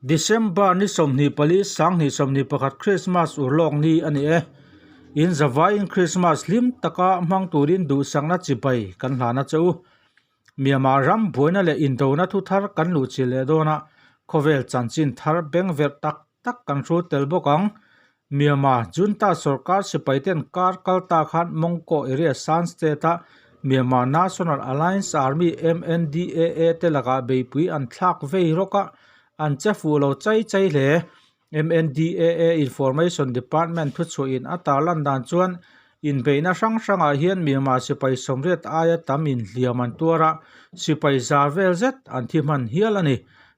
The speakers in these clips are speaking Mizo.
December ni 24 2021 Christmas urlawk ni a ni e. In zavaiin Christmas hlim taka hmang turin duhsakna chibai kan hlan a che u. Myanmar ram buaina leh indona thu thar kan luh chilh leh dawn a, khawvel chanchin thar bengverh tak tak kan hrut tel bawk ang. Myanmar Junta sorkar sipaiten kar kal ta khan Mongko area Shan State-a Myanmar National Alliance Army, MNDAA, te lakah beipui an thlak vei rawk a, an che fuh lo chai chai hle. MNDAA Information Department thuchhuahin a tarlan dan chuan inbeihna hrang hrangah hian Myanmar sipai sawmriat aia tam inhliam an tuar a, sipai za vel zet an thi hman hial a ni.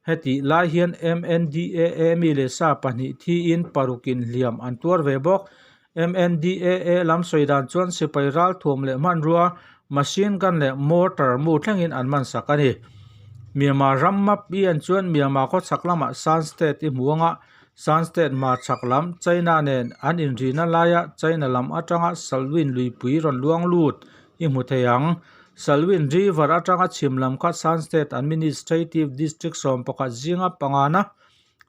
Hetih lai hian MNDAA mi leh sa pahnih thiin parukin hliam an tuar ve bawk. MNDAA lam sawi dan chuan sipai ralthuam leh hmanrua, machine gun leh mortar mu thlengin an man sak a ni. Myanmar ram map i en chuan Myanmar khawchhak lamah Shan State i hmu anga Shan State hmarchhak lam China nen an inrihna laia China lam atanga Salween luipui rawn luang lut i hmu thei ang. Salween River atanga chhim lam kha Shan State Administrative District 11 zinga pangana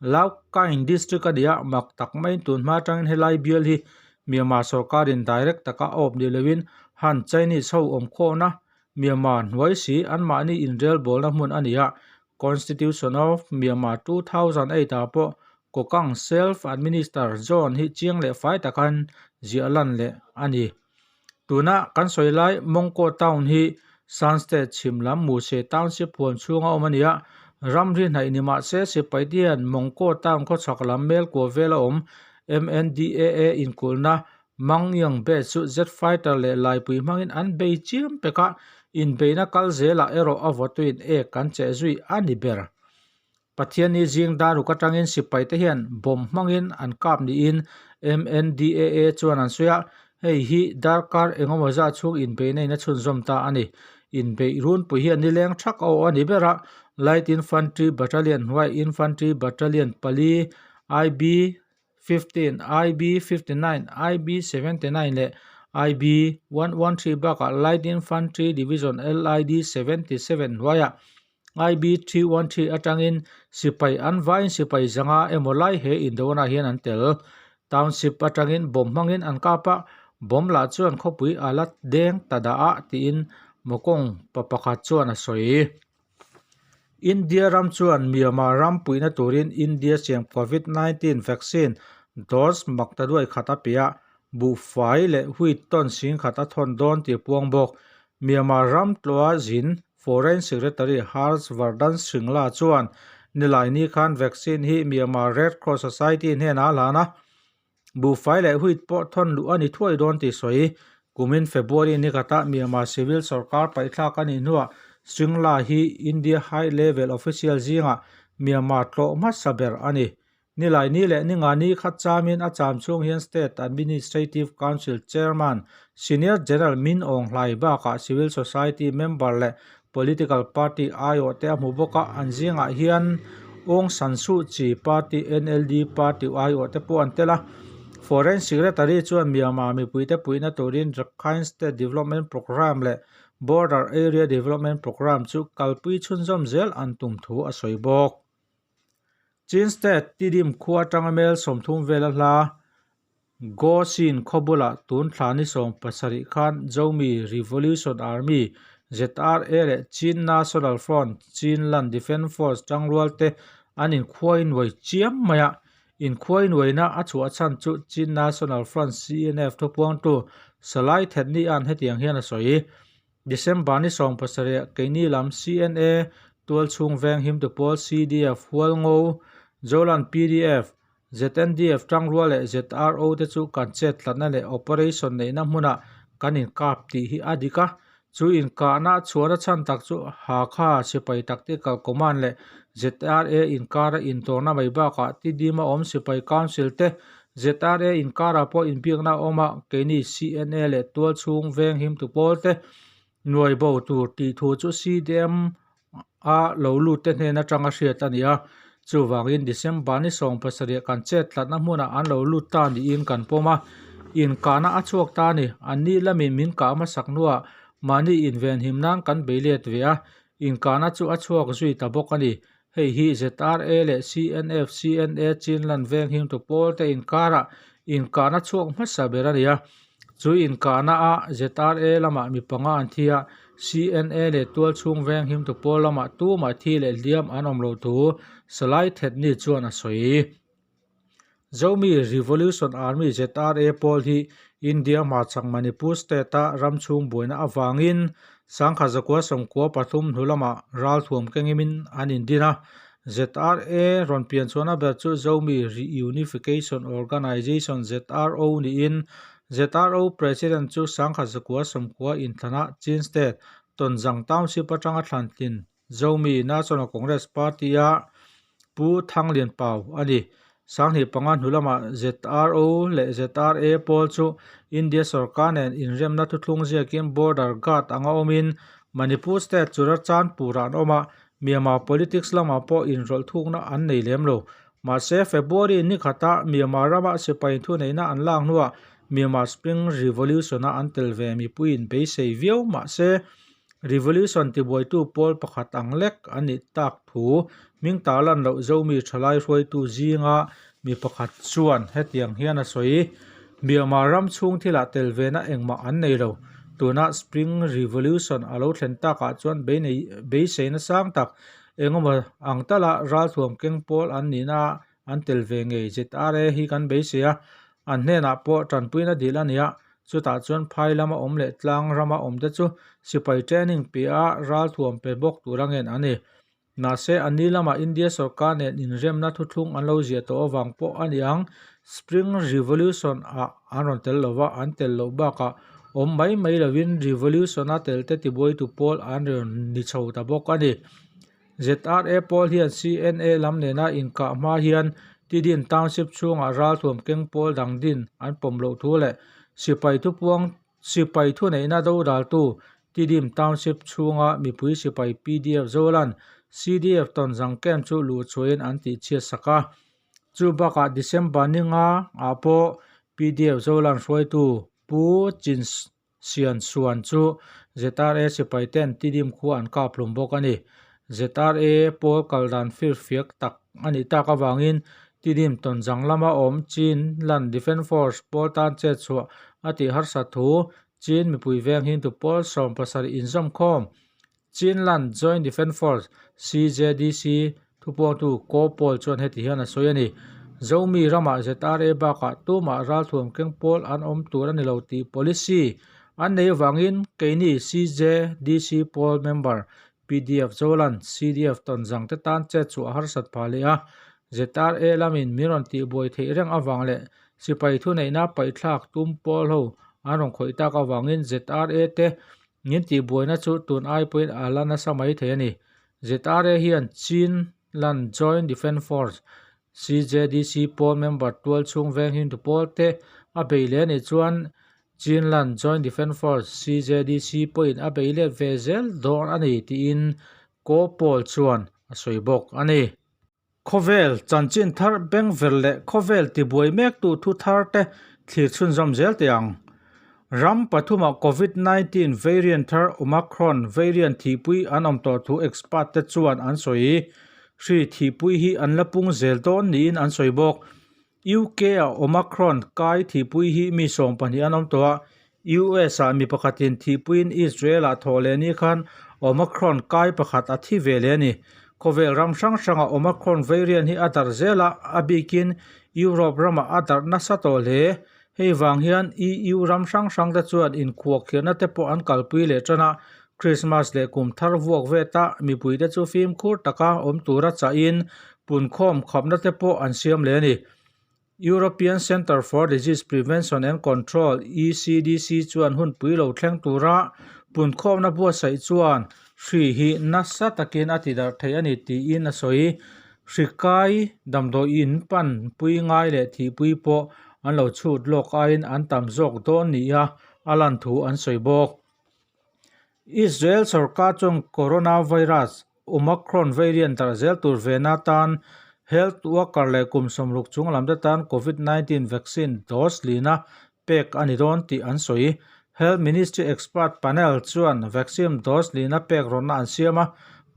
Laukkaing District a ni a, mak tak maiin tun hma atangin helai bial hi Myanmar sorkarin direct taka a awp ni loin Han Chinese ho awmkhawhna Myanmar hnuai si anmahni inrelbawlna hmun a ni a, Constitution of Myanmar 2008 ah pawh Kokang Self-Administer Zone hi chiang leh fai takan ziah lan leh a ni. Tuna kan sawi lai Mongko town hi Shan State chhim lam Muse Township huan chhunga awm a ni a, ramri hnaih ni mah se sipai te hian Mongko town khawchhak lam Melkua vela awm MNDAA inkulhna Mangyang base chu jet fighter leh laipui hmangin an bei chiam pek a, inbeihna kal zelah erawh a vawtuin ek an cheh zui a ni ber. Pathianni zing daruk atangin sipaite hian bomb hmangin an kap niin MNDAA chuan an sawi a, hei hi darkar engemaw zat chhung inbeihna in a chhunzawm ta a ni. Inbeih runpui hian nileng thak a awh a ni ber a, Light Infantry Battalion hnuai Infantry Battalion pali, IB 15, IB 59, IB 79 leh IB 113 bakah Light Infantry Division LID 77 hnuaiah IB 313 atangin sipai an vaiin sipai zanga emaw lai he indona hian an tel. Township atangin bomb hmangin an kap a, bomb lah chuan khawpui a la deng ta dah a tiin Mokong pa pakhat chuan a sawi. India ram chuan Myanmar ram puihna turin India siam Covid 19 vaccine dose maktaduai khat a pe a, buhfai leh wheat tawn sing khat a thawn dawn tih puang bawk. Myanmar ram tlawha zin Foreign Secretary Harsh Vardhan Shringla chuan Nilaini khan vaccine hi Myanmar Red Cross Society hnenah a hlan a, buhfai leh wheat pawh thawn luh a ni thuai dawn tih sawi. Kumin February ni khatah Myanmar civil sorkar paihthlak a nih hnuah Shringla hi India high level official zingah Myanmar tlawh hmasa ber a ni. Nilaini leh Ningani kha chamin a cham chhung hian State Administrative Council Chairman Senior General Min Aung Hlai bakah Civil Society member leh Political Party aiawh te a hmu bawk a, an zingah hian Aung San Suu Kyi Party, NLD Party aiawh te pawh an tel a. Foreign Secretary chuan Myanmar mipuite puihna turin Rakhine State Development Programme leh Border Area Development Programme chu kalpui chhunzawm zel an tum thu a sawi bawk. Chin State Tidim khua atanga mel 30 vela hla Gosin khaw bulah tun thla ni 17 khan Zomi Revolution Army, ZRA, leh Chin National Front, Chinland Defence Force tangrual te an inkhuai nuai chiam mai a. Inkhuai nuaina a chhuah chhan chu Chin National Front, CNF, thupuangtu Salai Thetnia'n hetiang hian a sawi. December ni 17 keini lam CNA, Tualchhung Veng Himtu Pawl, CDF, Hualngo, Zolan pdf, ZNDF Tangrual leh ZRO te chu kan chet tlatna leh operation neihna hmunah kan inkap tih hi a dik a. Chu inkahna chhuahna chhan tak chu Hakha Sipai Tactical Command leh ZRA inkara intawrna mai bakah Tidima awm Sipai Council te ZRA inkarah pawh inbiakna a awm a, keini CNA leh Tualchhung Veng Himtu Pawl te nuai bo tur tih thu chu CDM a lo lut te hnen atanga hriat a ni a. Chuvangin December ni 17 kan chet tlatna hmunah an lo lut ta niin kan pawm a, inkahna a chhuak ta a ni. Anni lamin min kah hmasak hnuah mahni invenhim nan kan bei let ve a, inkahna chu a chhuak zui ta bawk a ni. Hei hi ZRA leh CNF, CNA, Chinland veng himtu pawl te inkarah inkahna chhuak hmasa ber a ni a. Chu inkahna ah ZRA lamah mi panga an thi a, CNA leh tualchhung veng himtu pawl lamah tumah thi leh hliam an awm loh thu Salai Thetni chuan a sawi. Zomi Revolution Army, ZRA, pawl hi India hmarchhak Manipur state-a ram chhung buaina avangin sangkhat zakua sawmkua pathum hnu lamah ralthuam kengimin an indin a. ZRA rawn pian chhuahna ber chu Zomi Reunification Organisation, ZRO, niin ZRO President chu sangkhat zakua sawmkua inthlana Chin State, Tonzang Township atanga thlantlin Zomi National Congress Party-a Pu Thanglian Pau a ni. Sanghnih panga hnu lamah ZRO leh ZRA pawl chu India sorkar nen inremna thuthlung ziakin border guard anga awmin Manipur state Churachandpur-ah an awm a, Myanmar politics lamah pawh inrawlh thukna an nei lem lo. Mahse, February ni khata Myanmar rama sipai thuneihna an lak hnuah Myanmar Spring Revolution-a an tel ve mipuiin beisei viau mahse, Revolution tibuaitu pawl pakhat ang lek a nih tak thu hming tarlan loh Zomi thalai hruaitu zinga mi pakhat chuan hetiang hian a sawi, Myanmar ram chhung thilah tel vena engmah an nei lo. Tuna Spring Revolution a lo thlen takah chuan beiseina sang tak engemaw ang tala ralthuam keng pawl an nihna an tel ve ngei ZRA hi kan beisei a, an hnenah pawh tanpuina dil a ni a, chutah chuan phai lama awm leh tlang rama awm te chu sipai training pe a ralthuam pe bawk tur a ngen a ni. Mahse, a ni lamah India sorkar nen inremna thuthlung an lo ziah tawh avang pawh a ni ang, Spring Revolution ah an rawn tel lova, an tel loh bakah awm mai mai lovin Revolution a tel te tibuaitu pawl an rawn ni chho ta bawk a ni. ZRA pawl hian CNA lam nena inkah hma hian Tidin Township chhungah ralthuam keng pawl dang din an pawm loh thu leh sipai thupuang sipai thuneihna dodaltu Tidim Township chhunga mipui sipai PDF Zolan CDF Tonzang Camp chu luhchhuahin an tihchhiat sak a. Chu bakah December ni nga ah pawh PDF Zolan hruaitu Pu Chin Sian Suan chu ZRA sipai ten Tidim khua an kap hlum bawk a ni. ZRA pawl kal dan firfiak tak a nih tak avangin Tidim Tonzang lama awm Chin Lan Defence Force pawl tan chet chhuah a tih harsat thu Chin mipui veng Hindu pawl 70 inzawmkhawm Chinland Joint Defence Force, CJDC, thupuangtu Ko Paul chuan heti hian a sawi a ni. Zomi ramah ZRA bakah tumah ralthuam keng pawl an awm tur a ni lo tih policy an nei avangin keini CJDC pawl member PDF Zoland, CDF Tonzang te tan chet chhuah a harsat phah leh a, ZRA lamin min rawn tihbuai theih reng avang leh sipai thuneihna paihthlak tum pawl ho an rawn khawih tak avangin ZRA te Min tihbuaina chu tun ai pawhin a la nasa mai thei a ni. ZRA hian Chin Lan Joint Defence Force, CJDC, pawl member tual chhung veng Hindu pawl te a bei leh a nih chuan Chin Lan Joint Defence Force, CJDC, pawhin a bei let ve zel dawn a ni tiin Ko Pawl chuan a sawi bawk a ni. Khawvel chanchin thar bengver leh khawvel tibuai mektu thu thar te thlir chhunzawm zel teh ang. Ram pathumah Covid 19 variant thar Omicron variant thihpui an awm tawh thu expert te chuan an sawi. Hri thihpui hi an la pung zel dawn niin an sawi bawk. UK-ah Omicron kai thihpui hi mi 12 an awm tawh a, US-ah mi pakhatin thihpuiin Israel-ah thawh leh ni khan Omicron kai pakhat a thi ve leh a ni. Khawvel ram hrang hrangah Omicron variant hi a darh zel a, a bikin Europe ramah a darh nasa tawh hle. Hei vang hian EU ram hrang hrangte chuan inkhuahkhirhna te pawh an kalpui leh tan a, Christmas leh kum thar vuak veta mipuite chu fimkhur taka awm tura chahin punkhawm khapna te pawh an siam leh a ni. European Centre for Disease Prevention and Control, ECDC, chuan hunpui lo thleng tura punkhawmna buatsaih chuan hri hi nasa takin a tidarh thei a ni tiin a sawi. Hri kai damdawi in pan pui ngai leh thihpui pawh an lo chhut lawk aiin an tam zawk dawn nia a lan thu an sawi bawk. Israel sorkar chuan coronavirus Omicron variant darh zel tur vena tan health worker leh kum 60 chung lam te tan Covid-19 vaccine dose lina pek a ni dawn tih an sawi. Health Ministry expert panel chuan vaccine dose lina pek rawtna an siam a,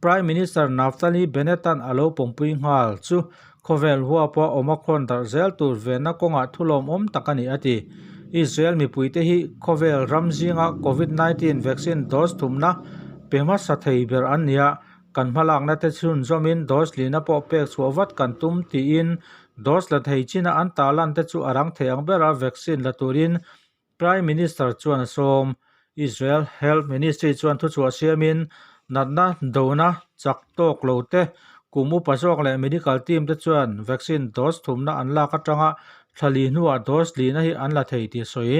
Prime Minister Naftali Bennett-a'n a lo pawmpui nghal chu khawvel huapa Omicron darh zel tur venna kawngah thulawmawm tak a ni a ti. Israel mipuite hi khawvel ram zinga Covid 19 vaccine dose thumna pe hmasa thei ber an ni a, kan hmalakna te chhunzawmin dose lina pawh pek chhuah vat kan tum tiin dose la thei china an tarlan te chu a rang thei ang bera vaccine la turin Prime Minister chuan a sawm. Israel Health Ministry chuan thuchhuah siamin natna dona chak tawk lo te, kum upa zawk leh medical team te chuan vaccine dose thumna an lak atanga thla li hnuah dose lihna hi an la thei tih a sawi.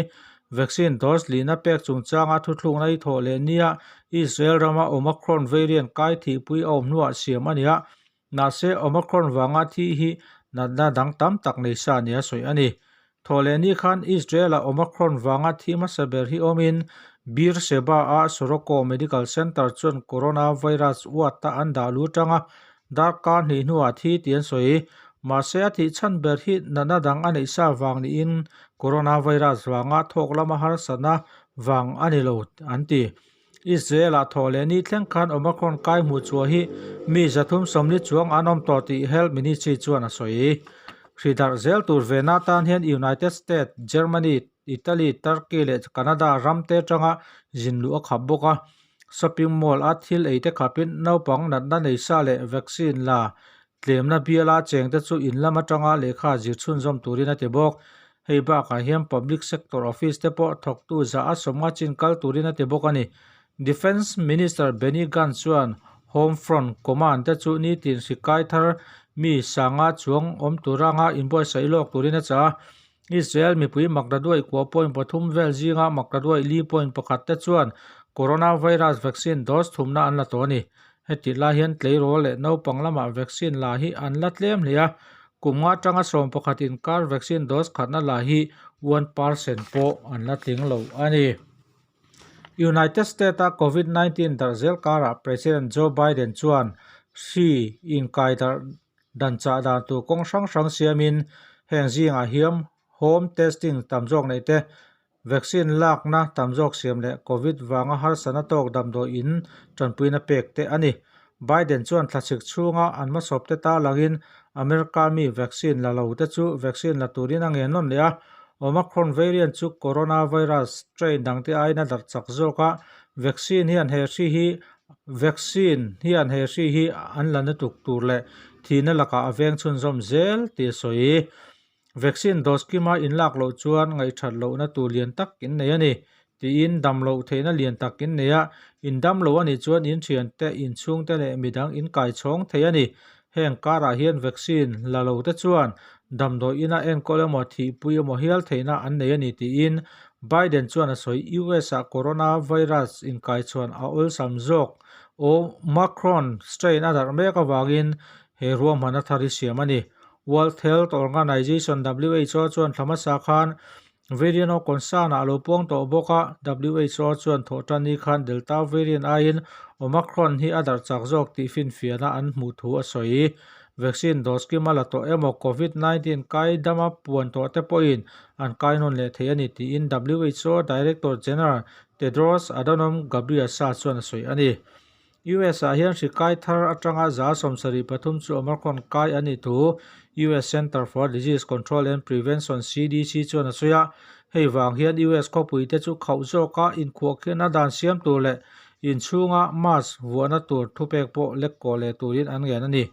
Vaccine dose lihna pek chungchanga thuthlukna hi thawh leh nia Israel rama Omicron variant kai thihpui a awm hnuah siam a ni a, Mahse, Omicron vanga thi hi natna dang tam tak nei sa nia sawi a ni. Thawhlehni khan Israel-ah Omicron vanga thi hmasa ber hi awmin Beersheba-a Soroko Medical Center chuan coronavirus uata an dah lu tanga darkar hnih hnuah thi tih an sawi. Mahse, a thih chhan ber hi natna dang a neih sa vang niin coronavirus vanga thawk lama harsatna vang a ni lo an ti. Israel-ah thawh leh ni thleng khan Omicron kai hmuh chhuah hi mi 340 chuang an awm tawh tih Health Ministry chuan a sawi. Hri darh zel tur vena tan hian United States, Germany, Italy, Turkey leh Canada ram te atanga zin luh a khap bawk a. Shopping mall a thil ei te khapin naupang natna nei sa leh vaccine la tlemna biala cheng te chu in lam atanga lehkha zir chhunzawm turin a ti bawk. Hei bakah hian Public Sector Office te pawh thawktu zah a sawmnga chin kal turin a ti bawk a ni. Defence Minister Benny Gantz chuan Home Front Command te chu nitin hri kai thar mi sanga chuang awm tura anga inbuatsaih lawk turin a chah a. Israel mipui maktaduaih kua point pathum vel zinga maktaduaih li point pakhat te chuan Coronavirus vaccine dose thumna an la tawh a ni. Hetih lai hian tleirawl leh naupang lamah vaccine la hi an la tlem hle a, kum nga atanga 11 inkar vaccine dose khatna la hi 1% pawh an la tling lo a ni. United States-a Covid 19 darh zel karah President Joe Biden chuan hri inkai darh dan chah dan tur kawng hrang hrang siamin heng zingah hian home testing tam zawk neih te, Vaccine lakna tam zawk siam leh Covid vanga harsatna tawk damdawi in tanpuina pek te a ni. Biden chuan thlachhik chhunga an hmasawp te tarlangin America mi vaccine la lo te chu vaccine la turin a ngen nawn leh a. Omicron variant chu coronavirus strain dangte aiin a darh chak zawk a, vaccine hian he hri hi vaccine hian he hri hi an la natuk tur leh thihna lakah a veng chhunzawm zel tih a sawi. Vaccine dose kima inlak loh chuan ngaihthat lohna tur lian tak in nei a ni, tiin dam loh theihna lian tak in nei a, in dam lo a nih chuan in thiante, in chhungte leh midang in kai chhawng thei a ni. Heng karah hian vaccine la lo te chuan damdawi ina enkawl emaw thihpui emaw hial theihna an nei a ni, tiin Biden chuan a sawi. US-ah coronavirus inkaichhuan a awlsam zawk Omicron strain a darh mek avangin he ruahmanna thar hi siam a ni. World Health Organization, WHO, chuan thla hmasa khan variant of concern ah a lo puang tawh bawk a. WHO chuan thawhtanni khan Delta variant aiin Omicron hi a darh chak zawk tih finfiahna an hmuh thu a sawi. Vaccine dose kim a la tawh emaw Covid 19 kai dama puan tawh te pawhin an kai nawn leh thei a ni tiin WHO Director General Tedros Adhanom Ghebreyesus chuan a sawi a ni. US ah hian hri kai thar atanga 73% chu Omicron kai a nih thu US Center for Disease Control and Prevention, CDC, chuan a sawi a. Hei vang hian US khawpui te chu khauh zawka inkhuahkhiahna dan siam tur leh inchhunga mask vuahna tur thupek pawh lek kawh leh turin an ngen a ni.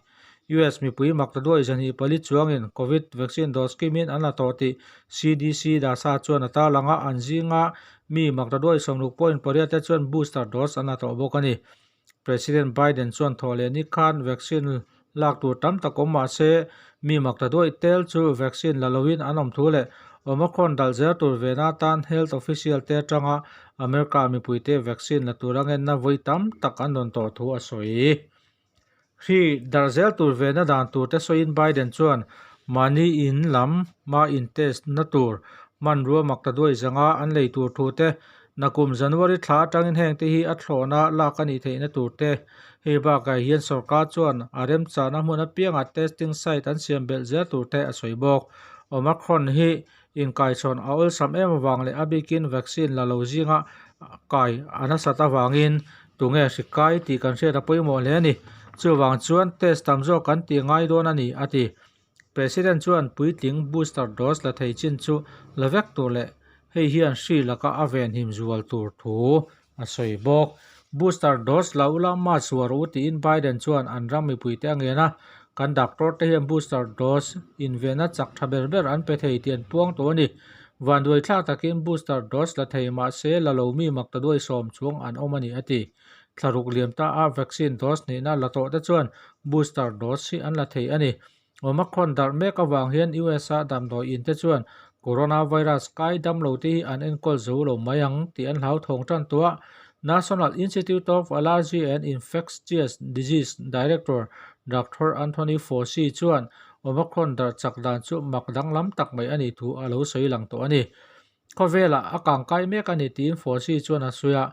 US mipui maktaduai 24 chuangin Covid vaccine dose kimin an la tawh tih CDC dasa chuan a tarlang a, an zinga mi maktaduai 60.8 te chuan booster dose an la tawh bawk a ni. President Biden chuan thawh leh ni khan vaccine lak tur tam tak awm mah se mi maktaduai tel chu vaccine la loin an awm thu leh Omicron dal zel tur vena tan health official te atanga America mipuite vaccine la tur a ngenna vawi tam tak an rawn tawh thu a sawi. Hri darh zel tur vehna dan tur te sawiin Biden chuan mahni in lam ma in test na tur hmanrua maktaduai zanga an lei tur thu te, nakum January thla atangin heng te hi a thlawhna lak a nih theihna tur te, hei bakah hian sorkar chuan a remchahna hmun apiangah testing site an siam belh zel tur te a sawi bawk. Omicron hi inkaichhawn a awlsam em avang leh a bikin vaccine la lo zinga kai a nasat avangin Tunge hri kai tih kan hriat a pawimawh hle a ni. Chuvang chuan test tam zawk kan tih ngai dawn a ni, a ti. President chuan puitling booster dose la thei chin chu la vek tur leh hei hian hri laka a venhim zual tur thu a sawi bawk. Booster dose la ula mask zuar u tiin Biden chuan an ram mipuite a ngen a, kan doctor te hian booster dose invenna chak tha ber ber an pe thei tih an puang tawh a ni. Vanduai thlak takin booster dose la thei mahse la lo mi maktaduai sawm chuang an awm a ni a ti. Thlaruk liam ta a vaccine dose hnihna la tawh te chuan booster dose hi an la thei a ni. Omicron darh mek avang hian US-a damdawi in te chuan coronavirus kai damlo te hi an enkawl zo lo mai ang tih an hlauthawng tan tawh a. National Institute of Allergy and Infectious Disease Director Doctor Anthony Fauci chuan Omicron darh chak dan chu mak danglam tak mai a nih thu a lo sawi lang tawh a ni. Khawvelah a kangkai mek a ni tiin Fauci chuan a sawi a,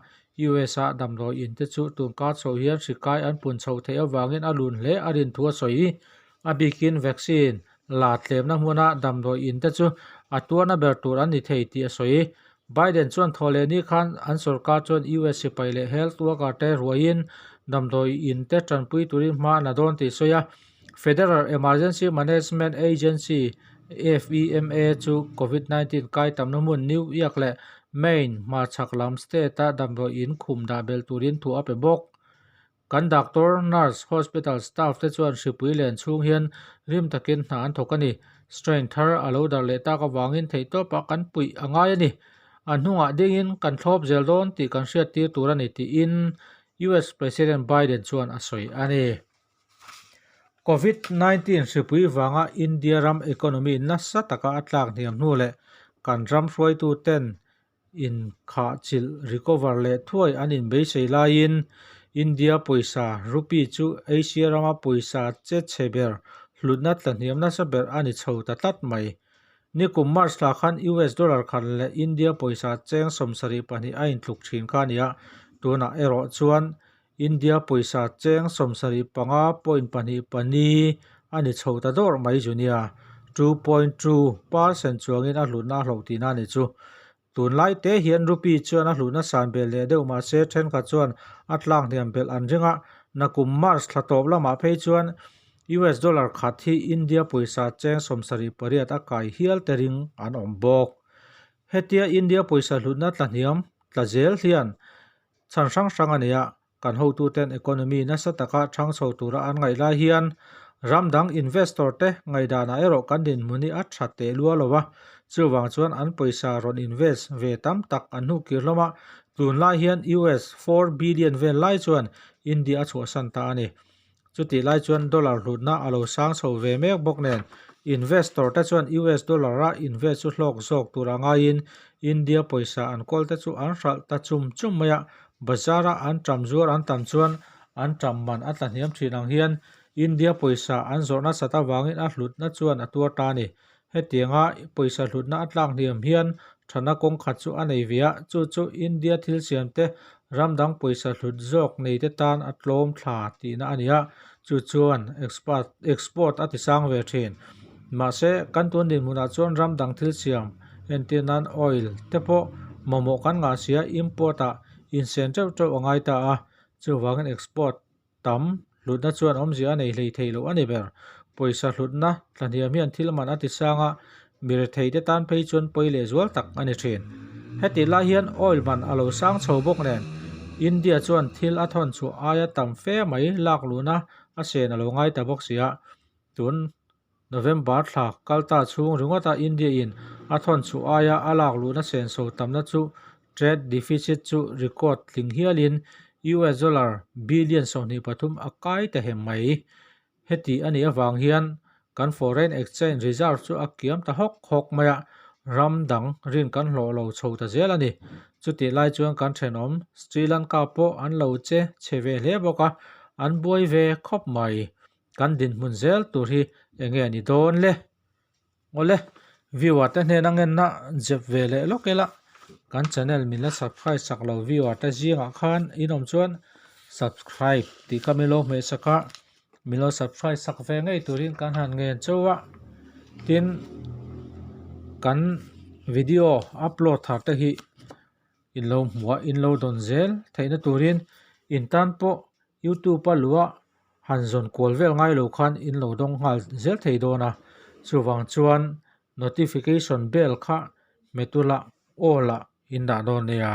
US-a damdawi in te chu tunkar chhoh hian hri kai an pun chhoh theih avangin a lun hle a rin thu a sawi. A bikin vaccine la tlemna hmuna damdawi in te chu a tuarna ber tur an ni thei tih a sawi. Biden chuan thawhlehni khan an sorkar chuan US sipai leh health worker te ruaiin damdawi in te tanpui turin hma a la dawn tih a sawi a. Federal Emergency Management Agency, FEMA, chu Covid 19 kai tamna hmun New York leh Maine hmarchhak lam state-a damdawi in khum dah belh turin thu a pe bawk. Kan doctor, nurse, hospital staff te chuan hripui len chhung hian rim takin hna an thawk a ni. Strain thar a lo darh leh tak avangin theihtawpah kan puih a ngai a ni. A hnungah dingin kan thlawp zel dawn tih kan hriattir tur a ni tiin US President Biden chuan a sawi a ni. Covid 19 hripui vanga India ram economy nasa taka a tlak hniam hnu leh kan ram hruaitu ten inkhahchilh recover leh thuai an inbeisei laiin India pawisa rupee chu Asia rama pawisa che chhe ber hlutna tla hniam nasa ber a ni chho ta tlat mai. Nikum March thla khan US dollar khat leh India pawisa cheng 72 a intluk thin kha a ni a, tunah erawh chuan India pawisa cheng 75 point 2 pali a ni chho ta dawrh mai zu nia, 2.2 percent chuangin a hlutna a hloh tihna a ni chu. Tunlai te hian rupee chuan a hlutna san belh leh deuh mahse thenkhat chuan a tlak hniam belh an ring a, nakum March thla tawp lamah phei chuan US dollar khat hi India pawisa cheng 78 a kai hial te ring an awm bawk. Hetia India pawisa hlutna tla hniam tla zel hian Chhan hrang hrang a nei a, kan hotuten economy nasa taka thang chho tura an ngaih lai hian ram dang investor te ngaihdanah erawh kan dinhmun hi a tha teh lua lo va, chuvang chuan an pawisa rawn invest ve tam tak an hnu kir hlawm a, tunlai hian US 4 billion vel lai chuan India a chhuahsan ta a ni. Chutih lai chuan dollar hlutna a lo sang chho ve mek bawk nen, investor te chuan US dollar a invest chu hlawk zawk tur a ngaiin India pawisa an kawl te chu an hralh ta chum chum mai a, bazar a an ṭam zuar an tam chuan an ṭam man a tla hniam ṭhin ang hian India pawisa an zawrh nasat avangin a hlutna chuan a tuar ta a ni. Hetianga pawisa hlutna a tlak hniam hian thana kawng khat chu a nei ve a, chu chu India thil siamte ram dang pawisa hlut zawk neite tan a tlawm thla tihna a ni a, chu chuan export a tisang ve thin. Mahse, kan tun dinhmunah chuan ram dang thil siam entir nan oil te pawh mamawh kan ngah si a, import ah insen teuh teuh a ngai ta a, chuvangin export Tam hlutna chuan awmzia a nei hlei thei loh a ni ber. Pawisa hlutna tlahniam hian thil man a ti sang a, mi retheite tan phei chuan pawi leh zual tak a ni thin. Hetih lai hian oil man a lo sang chho bawk nen, India chuan thil a thawn chhuah aia tam fe mai lak luhna a sen a lo ngai ta bawk si a, tun November thla kalta chhung ringawta India in a thawn chhuah aia a lak luhna senso tamna chu trade deficit chu record tling hialin US dollar billion 23 a kai ta hem mai. Heti a nih avang hian kan foreign exchange reserve chu a kiam ta hawk hawk mai a, ram dang rin kan hlawh lo chho ta zel a ni. Chutih lai chuan kan thenawm Sri Lanka pawh an lo che chhe ve hle bawk a, an buai ve khawp mai. Kan dinhmun zel tur hi eng nge ni dawn le? Awle, viewer te hnena ngenna zep ve leh lawk ila, kan channel min la subscribe sak lo viewer te zingah khan in awm chuan subscribe tih kha min lo hmeh sak a, min lo subscribe sak ve ngei turin kan han ngen chauh a, tin kan video upload thar te hi in lo hmuh a, in lo dawn zel theihna turin. In tan pawh YouTube a luh a han zawn kual vel ngai lo khan in lo dawng nghal zel thei dawn a, chuvang chuan notification bell kha hmet ula aw lah in dah dawn nia.